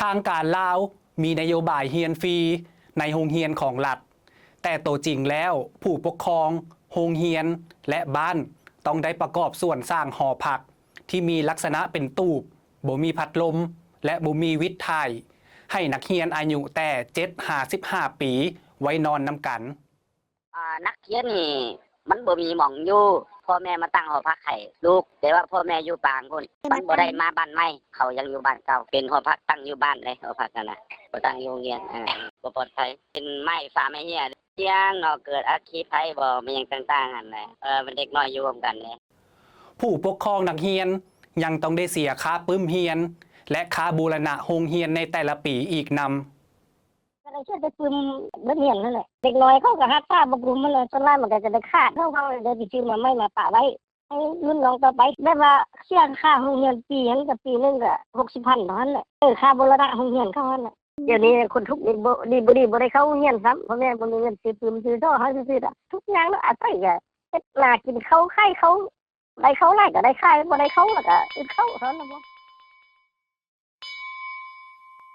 ທາງການລາວມີນະໂຍບາຍຮຽນຟຣີໃນໂຮງຮຽນຂອງລັດ, ແຕ່ໂຕຈິງແລ້ວ ຜູ້ປົກຄອງ, ໂຮງຮຽນ ແລະ ບ້ານ ຕ້ອງໄດ້ປະກອບສ່ວນສ້າງຫໍພັກທີ່ມີລັກສະນະເປັນຕູບ, ບໍ່ມີພັດລົມ ແລະ ບໍ່ມີວິດຖ່າຍ ໃຫ້ນັກຮຽນອາຍຸແຕ່ເຈັດຫາສິບຫ້າປີໄວ້ນອນນຳກັນ. ອ່າ ນັກຮຽນນີ້ມັນບໍ່ມີໝ່ອງຢູ່, ພໍ່ແມ່ມາຕັ້ງຫໍພັກໃຫ້ລູກ, ແຕ່ວ່າພໍ່ແມ່ຢູ່ປາງພຸ້ນ, ມັນບໍ່ໄດ້ມາບ້ານໃໝ່, ເຂົາຍັງຢູ່ບ້ານເກົ່າ, ເປັນຫໍພັກຕັ້ງຢູ່ບ້ານເດ້, ຫໍພັກນັ້ນນະ, ບໍ່ຕັ້ງຢູ່ໂຮງຮຽນ, ເອີ ບໍ່ປອດໄພ, ເປັນໄມ້ຟ້າໄມ້ເຮ້ຍ, ສ່ຽງເນາະ, ເກີດອັກຄີໄພບໍ ແມ່ນຫຍັງຕ່າງໆຫັ້ນແຫຼະ, ເອີ ມັນເດັກນ້ອຍຢູ່ຮ່ວມກັນເດ້. ຜູ້ປົກຄອງນັກຮຽນຍັງຕ້ອງໄດ້ເສຍຄ່າປຶ້ມຮຽນ ແລະ ຄ່າບູລະນະໂຮງຮຽນໃນແຕ່ລະປີອີກນຳ. ກໍໄດ້ເສຍແຕ່ປຶ້ມເບິດຮຽນຫັ້ນແຫຼະ, ເດັກນ້ອຍເຂົາກໍຮັກສາບໍ່ກຸມຫັ້ນແຫຼະ, ສ່ວນຫຼາຍມັນກໍຈະໄດ້ຂາດ, ເຮົາກໍໄດ້ໄປຊື້ມາໃໝ່ມາປະໄວ້ໃຫ້ລຸ້ນນ້ອງຕໍ່ໄປ, ແບບວ່າເສຍຄ່າໂຮງຮຽນປີຫັ້ນກໍປີໜຶ່ງກໍຫົກສິບພັນເທົ່ານັ້ນແຫຼະ, ເອີ ຄ່າບູລະນະໂຮງຮຽນເຂົາຫັ້ນແຫຼະ. ດຽວນີ້ຄົນທຸກນີ້ບໍ່ດີບໍ່ດີບໍ່ໄດ້ເຂົ້າໂຮງຮຽນຊ້ຳ, ພໍ່ແມ່ບໍ່ມີເງິນຊື້ປຶ້ມຊື້ທໍ່ໃຫ້ຊື່ໆດອກ, ທຸກຢ່າງເນາະ, ອາໄສກໍເຮັດນາກິນເຂົ້າຂາຍເຂົ້າ, ໄດ້ເຂົ້າຫຼາຍກໍໄດ້ຂາຍ, ບໍ່ໄດ້ເຂົ້າແລ້ວກໍອຶດເຂົ້າເທົ່ານັ້ນແຫຼະ.